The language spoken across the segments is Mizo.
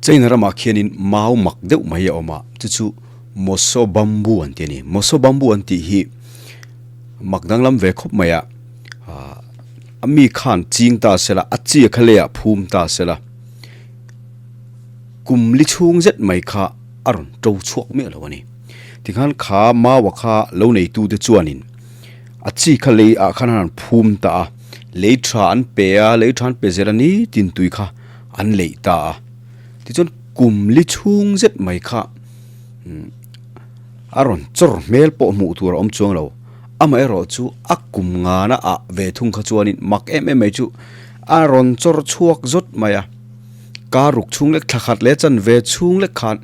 China ramah khianin mau mak deuh mai a awm a, chu chu Moso bamboo an ti a ni. Moso bamboo an tih hi mak danglam ve khawp mai a, ah a mi khan ching ta sela, a chi kha leiah phum ta sela, kum li chhung zet mai kha a rawn to chhuak miah lo a ni. Tikhan kha maua kha lo neitute chuanin a chi kha lei ah khan an han phum ta a, lei tha an pe a, lei tha an pe zel a nitin tui kha an leih ta a. Tichuan kum li chhung zet mai kha a rawn chawr hmel pawh hmuh tur a awm chuang lo. Amaherawh chu a kum ngana ah ve thung kha chuanin mak em em mai chu a rawn chawr chhuak zawt mai a. Car ruk chhung lek thla khat leh chanve chhung lek khan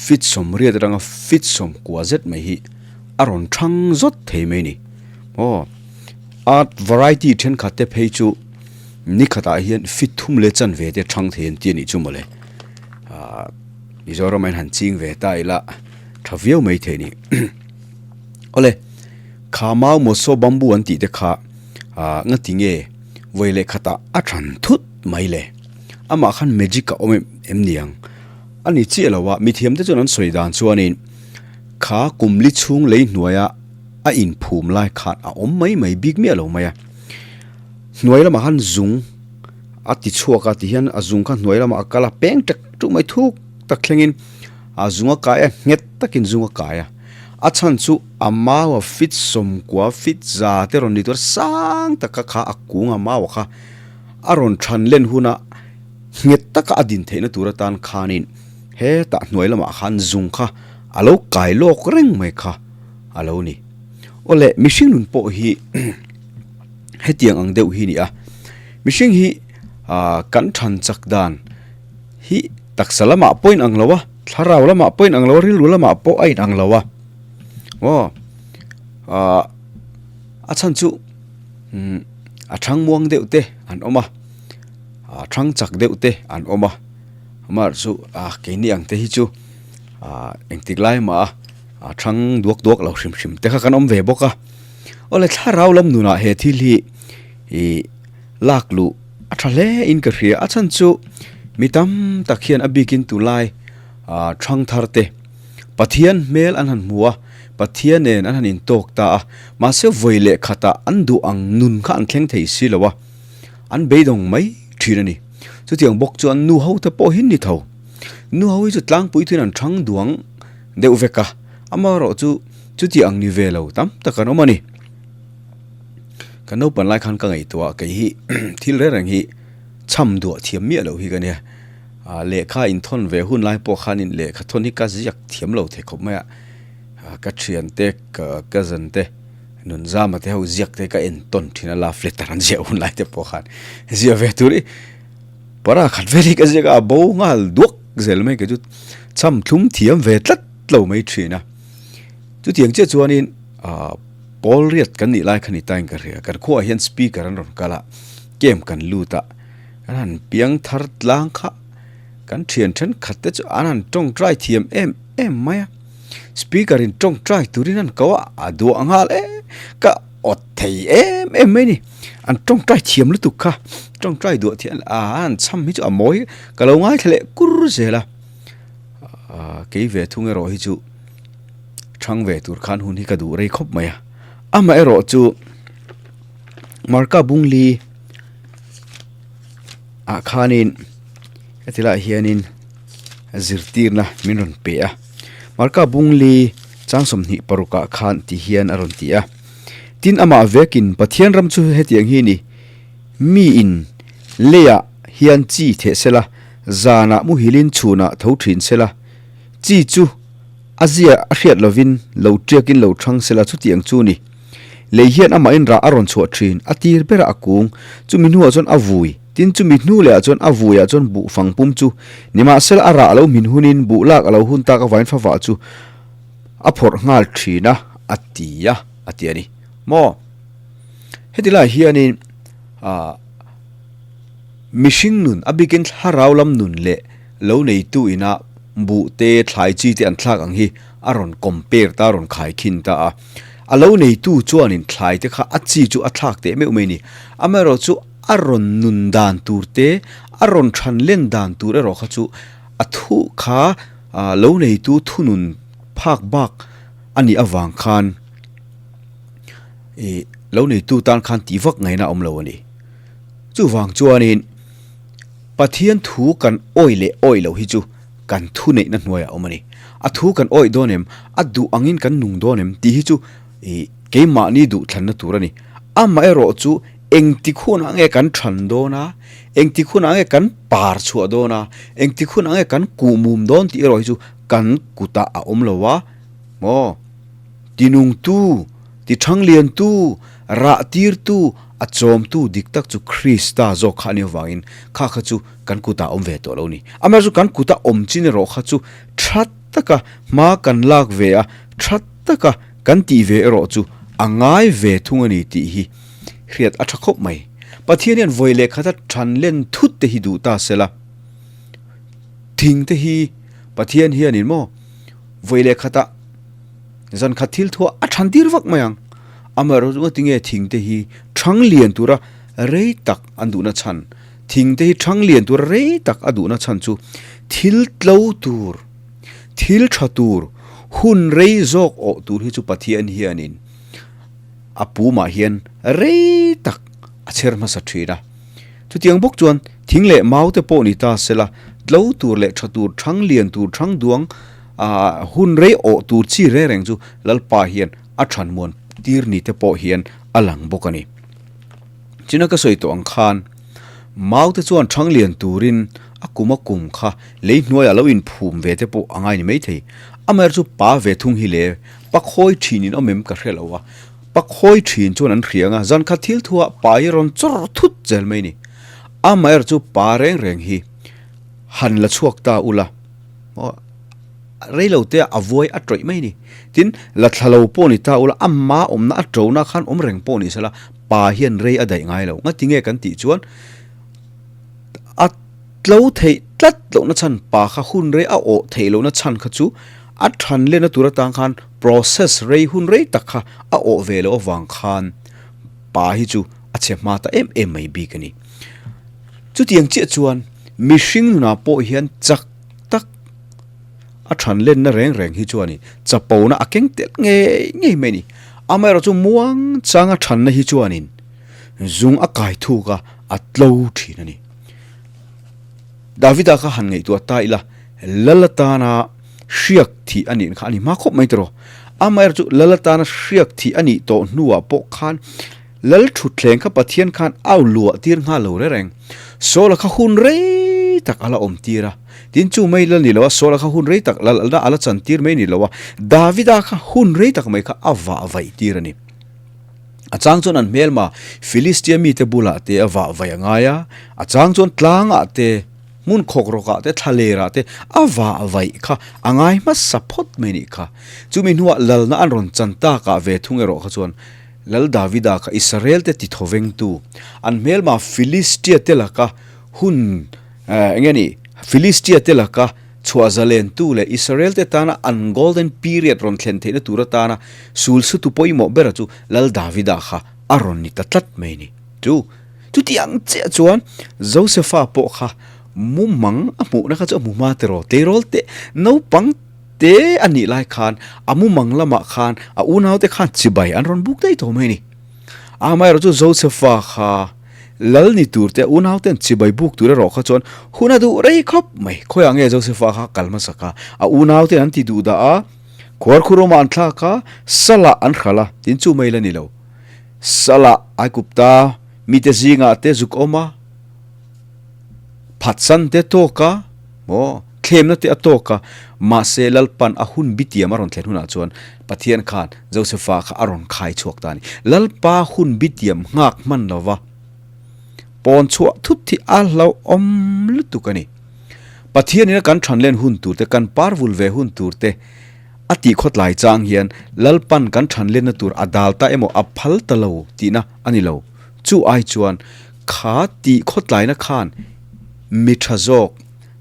feet sawmriat atanga feet sawmkua zet mai hi a rawn thang zawt thei mai a ni. Aw art variety thenkhat te phei chu ni khatah hian feet thum leh chanve te thang thei an ti a nih chu mawle. Ahh Mizoram ah hian han ching ve ta ila tha viau mai thei a ni. Awle kha mau moso bamboo an tih te kha ahh nga ti nge vawi leh khatah a than thut mai le. Amah khan magic a awm em em niang a ni chiah lo a, mithiam te chuan an sawi dan chuanin kha kum li chhung lei hnuaia a inphum lai khan a awm mai mai bik miah lo mai a. Hnuai lamah khan zung a ti chhuak a tihian a zung kha hnuai lamah a kal a peng tek tuk mai thuk tak thlengin a zung a kai a nghet takin zung a kai a. A chhan chu a mau a fit sawmkua fit za te rawn ni tur sang taka kha a kung a mau a kha a rawn than len huna nghet taka a din theihna tur atan khanin hetah hnuai lamah khan zung kha a lo kai lawk reng mai kha a lo ni. Awle mihring nun pawh hi hetiang ang deuh hi a ni a, mihring hi ah kan than chak dan hi taksa lamah pawh a inang lo a, thlarau lamah pawh a inang lo a, rilru lamah pawh a inang lo a, aw ah a chhan chu umm a thang muang deuh te an awm a ah thang chak deuh te an awm a amah chu ah keini ang te hi chu ah engtik lai mah a a thang duak duak lo hrim hrim te kha kan awm ve bawk a awle thlarau lam nunah he thil hi ih lak luh a tha hle in ka hria a chhan chu mi tam tak hian a bikin tunlai ah thang thar te Pathian hmel an han hmu a Pathian nen an han intawk ta a mahse vawi leh khatah an duh ang nun kha an thleng thei si lo a an beidawng mai thin a ni chutiang bawk chuan nu ho te pawh hi ni tho nu ho hi chu tlangpui thuin an thang duang deuh vek a amaherawh chu chuti ang ni ve lo tam tak an awm a ni ka naupang lai khan ka ngaihtuah kei hi thil reng reng hi cham duah thiam miah loh hi ka nia ah lehkha inthawn ve hun lai pawh khanin lehkha thawn hi ka ziak thiam lo thei khawp mai a ka thiante ka cousin te nun zama te ho ziak te ka en tawn thin a love letter an ziah hun lai te pawh khan ziah ve tur hi para khat vel hi ka ziak a a bo nghal duak zel mai kei chu cham thlum thiam ve tlat lo mai thin a chutiang chiah chuanin ah pawl riat kan nih lai kha ni tain ka hria kan khuaah hian speaker an rawn kal a camp kan lut a An han piang thar tlang kha kan thian thenkhat te chu an han tawngtai thiam em em mai a speaker in tawngtai turin an ko a a duah nghal e ka awt thei em em mai a ni an tawngtai thiam lutuk kha tawngtai duah thiam a an cham hi chu a mawi ka lo ngaithla leh kur zel a ah kei ve thung erawh hi chu thang ve tur khan hun hi ka duh rei khawp mai a amaherawh chu Marka Bungli ah khanin heti laiah hianin zirtirna min rawn pe a Marka Bungli chang 26 ah khan ti hian a rawn ti a tin amah vekin Pathian ram chu hetiang hi a ni miin leiah hian chi theh sela zanah muhilin chhunah tho thin sela chi chu a zia a hriat lovin lo tiakin lo thang sela chutiang chu a ni. Lei hian amahin rah a rawn chhuah thin, a tir berah a kung, chumi hnuah chuan a vui, tin chumi hnu lehah chuan a vuiah chuan buh fang pum chu nimahsela a rah a lo hmin hunin buh lak a lo hun tak avain favah chu a phawrh nghal thin a, a ti a, a ti a ni maw? Heti lai hianin ah mihring nun a bikin thlarau lam nun leh lo neitu ina buh te thlai chi te an thlak ang hi a rawn compare ta a rawn khaikhin ta a. A lo neitu chuanin thlai te kha a chi chu a thlak teh meuh mai ni. Amaherawh chu a rawn nun dan tur te, a rawn than len dan tur erawh kha chu A thu kha lo neitu thunun phak bak a nih avang khan ih lo neitu tan khan tih vak ngaihna a awm lo a ni. Chuvang chuanin Pathian thu kan awih leh awih loh hi chu kan thu neihna hnuaiah a awm a ni. A thu kan awih dawn em? A duh angin kan nung dawn em? Tih hi chu ih keimahni duh thlanna tur a ni. Amaherawh chu engtik hunah nge kan than dawn a, engtik hunah nge kan par chhuah dawn a, engtik hunah nge kan kuhmum dawn tih erawh hi chu kan kutah a awm lo a, maw? Tinungtu, tithangliantu, rahtirtu, a chawmtu dik tak chu Krista zawk kha a nih avangin kha kha chu kan kutah a awm ve tawh lo ni. Amaherawhchu kan kuta awm chin erawh kha chu tha taka hma kan lak ve a, tha taka kan tih ve erawh chu a ngai ve thung a ni tih hi hriat a tha khawp mai. Pathian hian vawi leh khata thanlen thut te hi duh ta sela, thing te hi Pathian hianin maw vawi leh khata Zan khat thil thuah a than tir vak mai ang. Amaherawhchu chu ngatinge thing te hi thang lian tura rei tak an duhna chhan? Thing te hi thang lian tura rei tak a duhna chhan chu thil tlo tur, thil tha tur, hun rei zawk awh tur hi chu Pathian hianin a pumah hian rei tak a chher hmasa thin a. Chutiang bawk chuan thing leh mau te pawh ni ta sela, tlo tur leh tha tur, thang lian tur, thang duang ah hun rei awh tur chi reng reng chu Lalpa hian a than muan tir ni te pawh hian a lang bawk a ni. China ka sawi tawh ang khan mau te chuan thang lian turin a kum a kum kha lei hnuaiah lo inphum ve te pawh a ngai ni maithei. Amaherawhchu pa ve thung hi le pakhawi thinin awm em ka hre lo a. Pakhawi thin chuan an hria anga zan khat thil thuah pa hi rawn chawr thut zel mai ni. Amaherawhchu chu pa reng reng hi han la chhuak ta ula aw reilo te a vuai a tawih mai ni. Tin, la thla lo pawh ni ta ula ama awmna a tona khan awm reng pawh ni sela pa hian rei a daih ngai lo. Ngati nge kan tih chuan a tlo theih tlat lohna chhan pa kha hun rei a awh theih lohna chhan kha chu a than lehna tur atang khan process rei hun rei tak kha a awh ve loh avang khan pa hi chu a chhe hma ta em em mai bik a ni. Chutiang chiah chuan mihring nunah pawh hian chak tak a than lenna reng reng hi chuanin chapona a keng tel ngei ngei mai a ni. Amaherawhchu muang changa thanna hi chuanin zung a kai thuk a, a tlo thin a ni. Davida kha han ngaihtuah ta ila, Lal atana hriak thih a nih kha a ni hma khawp mai tawh. Amaherawhchu chu Lal atana hriak thih a nih tawh hnuah pawh khan Lal thutthleng kha Pathian khan au luah tir nghal lo reng reng. Saula kha hun rei tak a la awm tir a. Tin chu mai lal ni lo a, Saula kha hun rei tak lal a la chan tir mai ni lo a, Davida kha hun rei tak mai kha a vah vaih tir a ni. A chang chuan an hmelma Filistia mite bulah te a vah vaih a ngai a, a chang chuan tlangah te, hmun khawk rawkah te, thlalerah te a vah vaih kha a ngai hmasa phawt mai nih kha. Chumi hnuah lalna an rawn chan takah ve thung erawh kha chuan Lal Davida kha Israel te tithawvengtu, an hmelma Filistia te laka hun eng nge ni, Filistia te laka Chhuah zalentu leh Israel-te tana an golden period rawn thlen theihna tur atana sul sutu pawimawh bera chu Lal Davida kha a rawn ni ta tlat mai ni. Chu chutiang chiah chuan Josefa pawh kha mumang a hmuhna kha chu a hmu hma tiraw, tleirawl te, naupang te a nih lai khan a mumang lamah khan a unaute khan chibai an rawn buk daih tawh mai ni. Amaherawhchu Josefa kha Lal ni tur te unau ten chibai buk tur erawh kha chuan hun a duh rei khawp mai. Khawiah nge Josefa kha kal hmasak a, a unau ten an ti duh dah a, khuarkhurawmah an thlak a, Salah an hral a, tin chu mai la ni lo. Salah Aigupta mite zingah te zuk awm a, phatsan te tawk a, maw thlemna te a tawk a, mahse Lalpan a hun bitiam a rawn thlen hunah chuan Pathian khan Josefa kha a rawn khai chhuak ta a ni. Lalpa hun bitiam nghak hman lova pawn chhuah thut hi a hlauhawm lutuk a ni. Pathianin a kan thanlen hun tur te, kan parvul ve hun tur te a tih khawtlai chang hian Lalpan kan thanlenna tur a dal ta emaw a phal ta lo tihna a ni lo. Chu ai chuan kha tih khawtlaina khan mi tha zawk,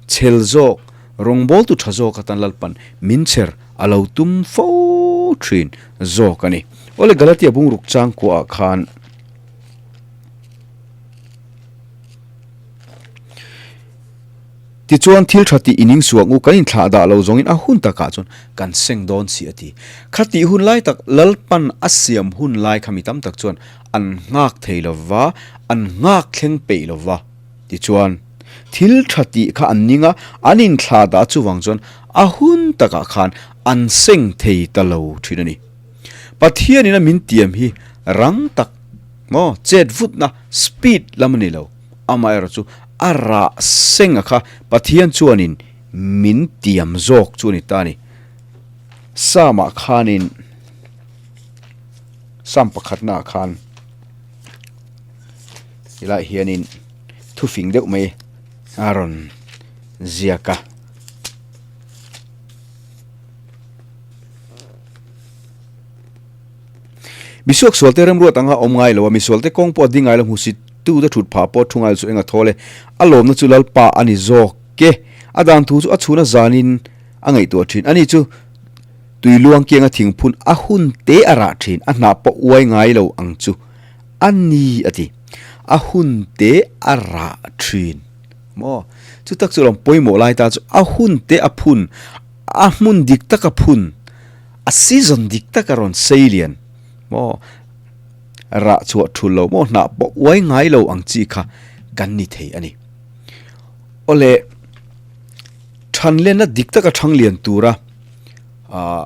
chhel zawk, rawngbawltu tha zawk atan Lalpan min chher a lo tum fo thin zawk a ni. Awle Galatia bungruk changkuaah khan Tichuan, thil tha tih ining suak u, kan inthlah dah lo zawngin a hun takah chuan kan seng dawn si a ti. Khatih hun lai tak Lalpan a siam hun lai kha mi tam tak chuan an nghak thei lo va, an nghak thleng peih lo va. Tichuan, thil tha tih kha an ning a, an inthlah dah chuvang chuan a hun takah khan an seng thei ta lo thin a ni. Pathianin a min tiam hi rang tak maw chet vutna speed lam a ni lo. Amaherawhchu a rah senga kha Pathian chuanin min tiam zawk chu a ni ta a ni. Psalm-ah khanin Psalm pakhatnaah khan helaiah hianin thufing deuh mai a rawn ziak a. Misuak sualte remruat anga awm ngai lo a, misualte kawng pawh a ding ngai lo hmusit tu te thut phah pawh thu ngai lo chu eng a thawl e. A lawmna chu Lalpa a ni zawk e. A dan thu chu a chhun a zanin a ngaihtuah thin. Ani chu tui luang kianga thingphun a hun te a rah thin, a hnah pawh uai ngai lo ang chu a ni a ti. A hun te a rah thin maw? Chu tak chu lawm pawimawh lai ta chu a hun te a phun, a hmun dik tak a phun. A season dik tak a rawn sei lian maw? Rah chhuah thul lo maw? Hnah pawh uai ngai lo ang chi kha kan ni thei a ni. Awle, thanlenna dik taka thang lian tura ah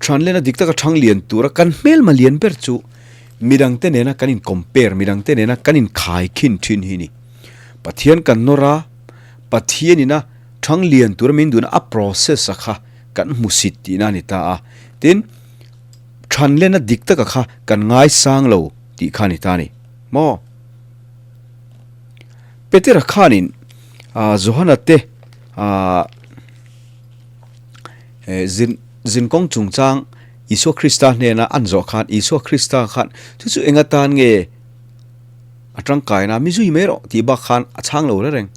thanlenna dik taka thang lian tura kan hmelma lian ber chu midangte nena kan in compare, midangte nena kan in khaikhin thin hi a ni. Pathian kan nawr a, Pathianina thang lian tura min duhna a process a kha kan hmusit tihna a ni ta a, tin, thanlenna dik taka kha kan ngaisang lo tih kha a ni ta a ni maw? Petera khanin Johana te zin zinkawng chungchang Isua Krista hnena an zawh khan Isua Krista khan chu chu eng atan nge a tangkaina mi zui mai rawh tih bak khan a chhang lo reng reng.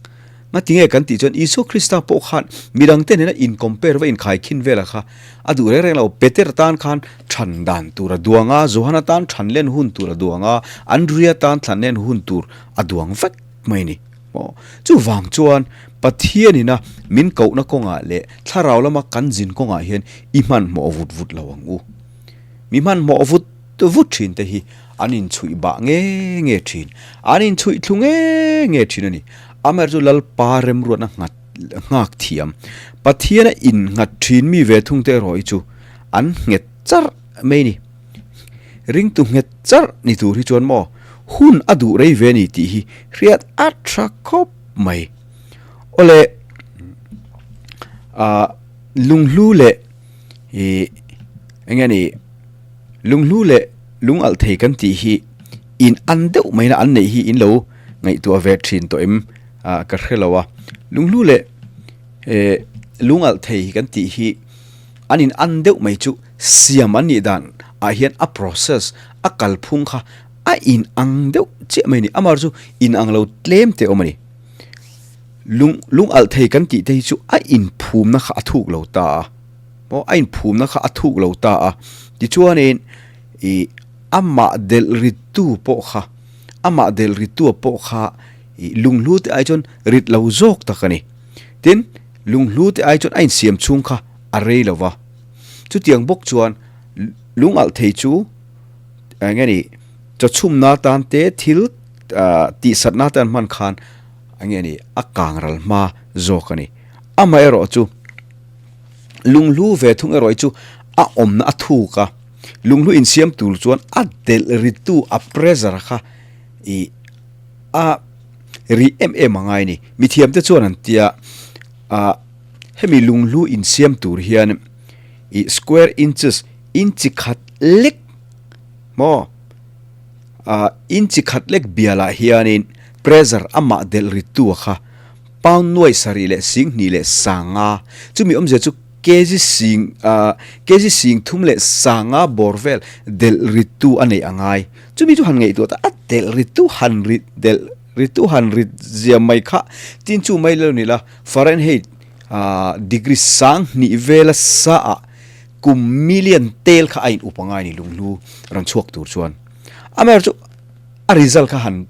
Ngatinge kan tih chuan Isua Krista pawh khan midangte nena in compare va inkhaikhin vela kha a duh reng reng lo. Peter tan khan than dan tur a duang a, Johana tan than len hun tur a duang a, Andrea tan thlan len hun tur a duang vek mai a ni. Aw, chuvang chuan Pathianina min kohna kawngah leh thlarau lama kan zin kawngah hian i hmanhmawh vut vut lo ang u. Mi hmanhmawh vut vut thin te hi an inchhuih bah nge nge thin, an inchhuih thlu nge nge thin a ni. Amaherawhchu Lalpa remruatna nghat nghak thiam, Pathiana innghat thin mi ve thung te erawh hi chu an nghet charh mai a ni. Ringtu nghet charh ni tur hi chuan maw hun a duh rei ve a ni tih hi hriat a tha khawp mai. Awle ah lunghlu leh ih eng nge ni lunghlu leh lung alh thei kan tih hi in an deuh mai na an neih hi in lo ngaihtuah ve thin tawh em ah ka hre lo a lunghlu leh eh lung alh thei kan tih hi an in an deuh mai chu siam an nih dan ah hian a process a kalphung kha a in ang deuh chiah mai a ni amah chu in ang lo tlem te awm a ni lung lung alh thei kan tih te hi chu a inphumna kha a thuk lo ta a. Maw a inphumna kha a thuk lo ta a, tichuanin ih amah delh rittu pawh kha amah delh rittua pawh kha ih lunghlu te ai chuan rit lo zawk tak a ni. Tin, lunghlu te ai chuan a insiam chhung kha a rei lo va, chutiang bawk chuan lung alh thei chu eng nge ni chawchhumna tan te thil ah tihsatna te an hman khan eng nge ni a kang ral hma zawk a ni. Amaherawhchu. Lunghlu ve thung erawh hi chu a awmna a thuk a, lunghlu insiam tur chuan a delh rittu a pressure kha ih a rih em em a ngai a ni. Mithiamte chuan an tia ah hemi lunghlu insiam tur hian ih square inches inchi khat lek maw ah inchi khat lek bialah hianin pressure amah delh rittu a kha Pound nuai sarih leh 20 leh 50, chumi awmzia chu kg sing ah kg sing thum leh 50 bawr vel delh rittu a neih a ngai. Chumi chu han ngaihtuah ta a delh rittu han rit delh rittu han rit zia mai kha tin chu mai lo ni la Fahrenheit ah degree 20 vela sa ah kum million tel kha a in up a ngai a ni lunghlu rawn chhuak tur chuan. Amaherawhchu a result kha han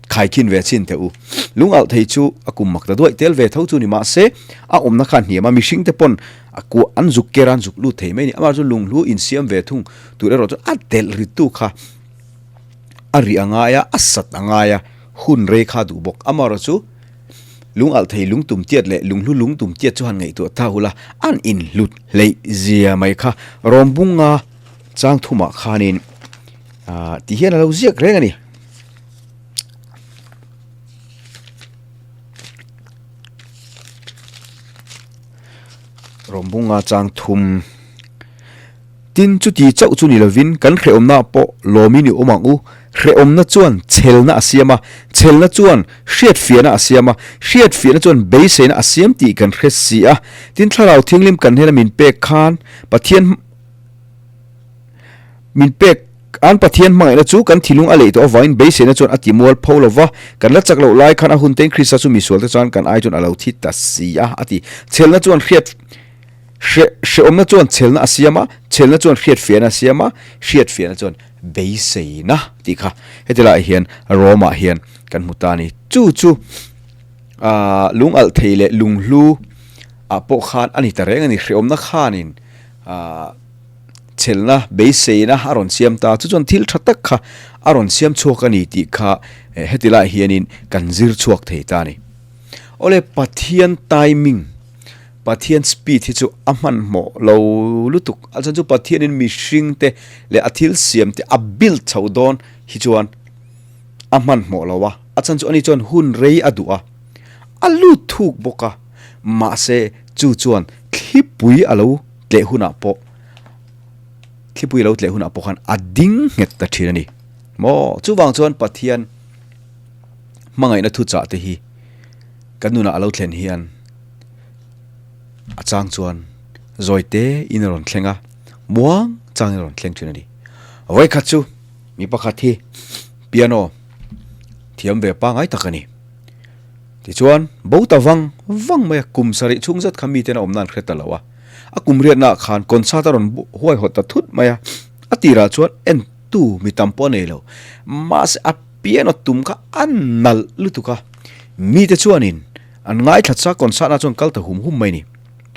Khaikhin ve chin teh u. Lung alh thei chu a kum mak ta duaih tel ve tho chu ni mah se, a awmna kha a hniam a, mihring te pawn a kuah an zuk ker a, an zuk lut thei mai a ni. Amah chu lunghlu insiam ve thung tur erawh chuan a delh rittu kha a rih a ngai a, a sat a ngai a, hun rei kha a duh bawk. Amaherawh chu lung alh thei lung tum tiat leh lunghlu lung tum tiat chu han ngaihtuah ta hul a, an inhlut hleih zia mai kha Rawmbunga chang thumah khanin ah ti hian a lo ziak reng a ni. Rawmbunga chang thum Tin, chuti chauh chu ni lovin kan hrehawmna pawh lawmin i awm ang u. Hrehawmna chuan chhelna a siam a, chhelna chuan hriatfiahna a siam a, hriatfiahna chuan beiseina a siam tih kan hre si a. Tin, Thlarau Thianghlim kan hnena min pek khan Pathian min pek an Pathian hmangaihna chu kan thinlung a leih tawh avangin beiseina chuan a ti mual pho lo va. Kan la chak loh lai khan a hun tein Krista chu misualte chuan kan ai chuan a lo thi ta si a, a ti. Chhelna chuan hriat. Hre, hreawmna chuan chhelna a siam a, chhelna chuan hriatfiahna a siam a, hriatfiahna chuan beiseina tih kha heti laiah hian Rome-ah hian kan hmu ta a ni. Chu chu aah lung alh thei leh lunghlu ah pawh khan a ni ta reng a ni. Hreawmna khanin aah chhelna, beiseina a rawn siam ta. Chu chuan thil tha tak kha a rawn siam chhuak a ni tih kha heti laiah hianin kan zir chhuak thei ta a ni. Awle Pathian timing. Pathian speed hi chu a hmanhmawh lo lutuk, a chhan chu Pathianin mihring te leh a thil siam te a build chho dawn hi chuan a hmanhmawh lo a, a chhan chu ani chuan hun rei a duh a, a lut thuk bawk a, mahse chu chuan thlipui a lo tleh hunah pawh thlipui a lo tleh hunah pawh khan a ding nghet ta thin a ni maw, chuvang chuan Pathian hmangaihna thuchah te hi kan nunah a lo thlen hian. A chang chuan zawi te in a rawn thleng a, muang changin a rawn thleng thin a ni. Vawikhat chu mi pakhat hi piano thiam ve pangai tak a ni. Tichuan bo ta vang vang mai a, kum sarih chhung zet kha miten a awmna an hre ta lo a. A kum riatnaah khan concert a rawn huaihawt ta thut mai a, a tirah chuan entu mi tam pawh a nei lo. Mahse a piano tum kha a nalh lutuk a, mite chuanin An ngaithla chak concert ah chuan kal ta hum hum mai ni.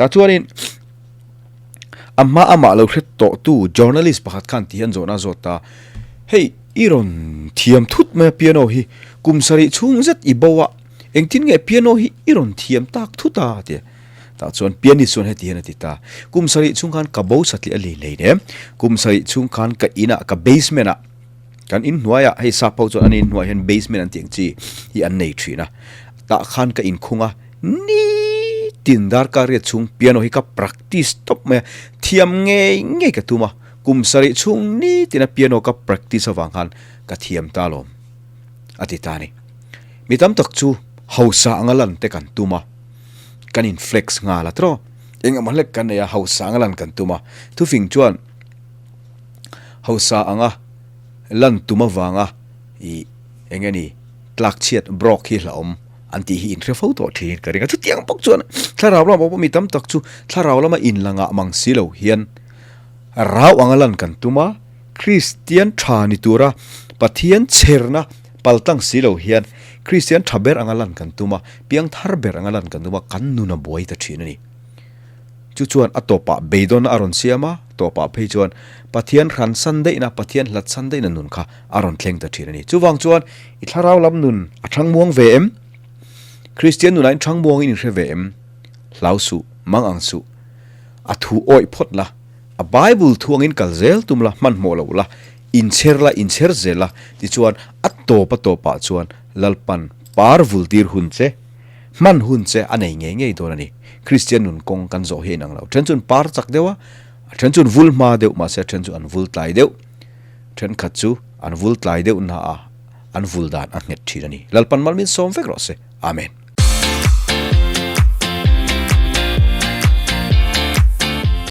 Tah chuanin a hma amah lo hre tawhtu journalist pakhat khan ti hian zawhna a zawt ta, Hei i rawn thiam thut mai a piano hi, kum sarih chhung zet i bo a, engtin nge piano hi i rawn thiam tak thut a? a ti a. Tah chuan pianist chuan heti hian a ti ta, Kum sarih chhung khan ka bo satliah a lei hleinem, kum sarih chhung khan ka inah ka basement ah, Kan inhnuaiah hei sap ho chuan an inhnuaiah hian basement an tih ang chi hi an nei thin a, tah khan ka inkhung a, nitin darkar riat chhung piano hi ka practice tawp mai a, thiam ngei ngei ka tum a, kum sarih chhung nitina piano ka practice avang khan ka thiam ta alawm a ti ta a ni. Mi tam tak chu hausa anga lan te kan tum a, kan in flex nghal a tiraw, eng emaw hlek kan nei a hausa anga lan kan tum a, thufing chuan Hausa anga lan tum avanga ih eng nge ni tlak chhiat broke hi hlauhawm an tih hi inhre fo tawh thin ka ring a. Chutiang bawk chuan thlarau lamah pawh mi tam tak chu thlarau lama inlangah mang si lo hian rau anga lan kan tum a, Kristian tha ni tura Pathian chherna paltlang si lo hian Kristian tha ber anga lan kan tum a, piangthar ber anga lan kan tum a, kan nun a buai ta thin a ni. Chu chuan a tawpah beidawnna a rawn siam a, tawpah phei chuan Pathian hransan daihna, Pathian hlatsan daihna nun kha a rawn thleng ta thin a ni. Chuvang chuan i thlarau lam nun a thangmuang ve em? Kristian nunah in thangmuangin in hre ve em? Hlau suh, mang ang suh. A thu awih phawt la, a Bible thu angin kal zel tum la, hmanhmawh lo la, inchher la, inchher zel la, tichuan a tawp a tawpah chuan Lalpan par vultir hun che, Hman hun che a nei ngei ngei dawn a ni. Kristian nun kawng kan zawh hi a inang lo. Then chu an par chak deuh a, a then chu an vul hma deuh, mahse a then chu an vul tlai deuh. Thenkhat chu an vul tlai deuh na a, an vul dan a nghet thin a ni. Lalpan mal min sawm vek rawh se. Amen.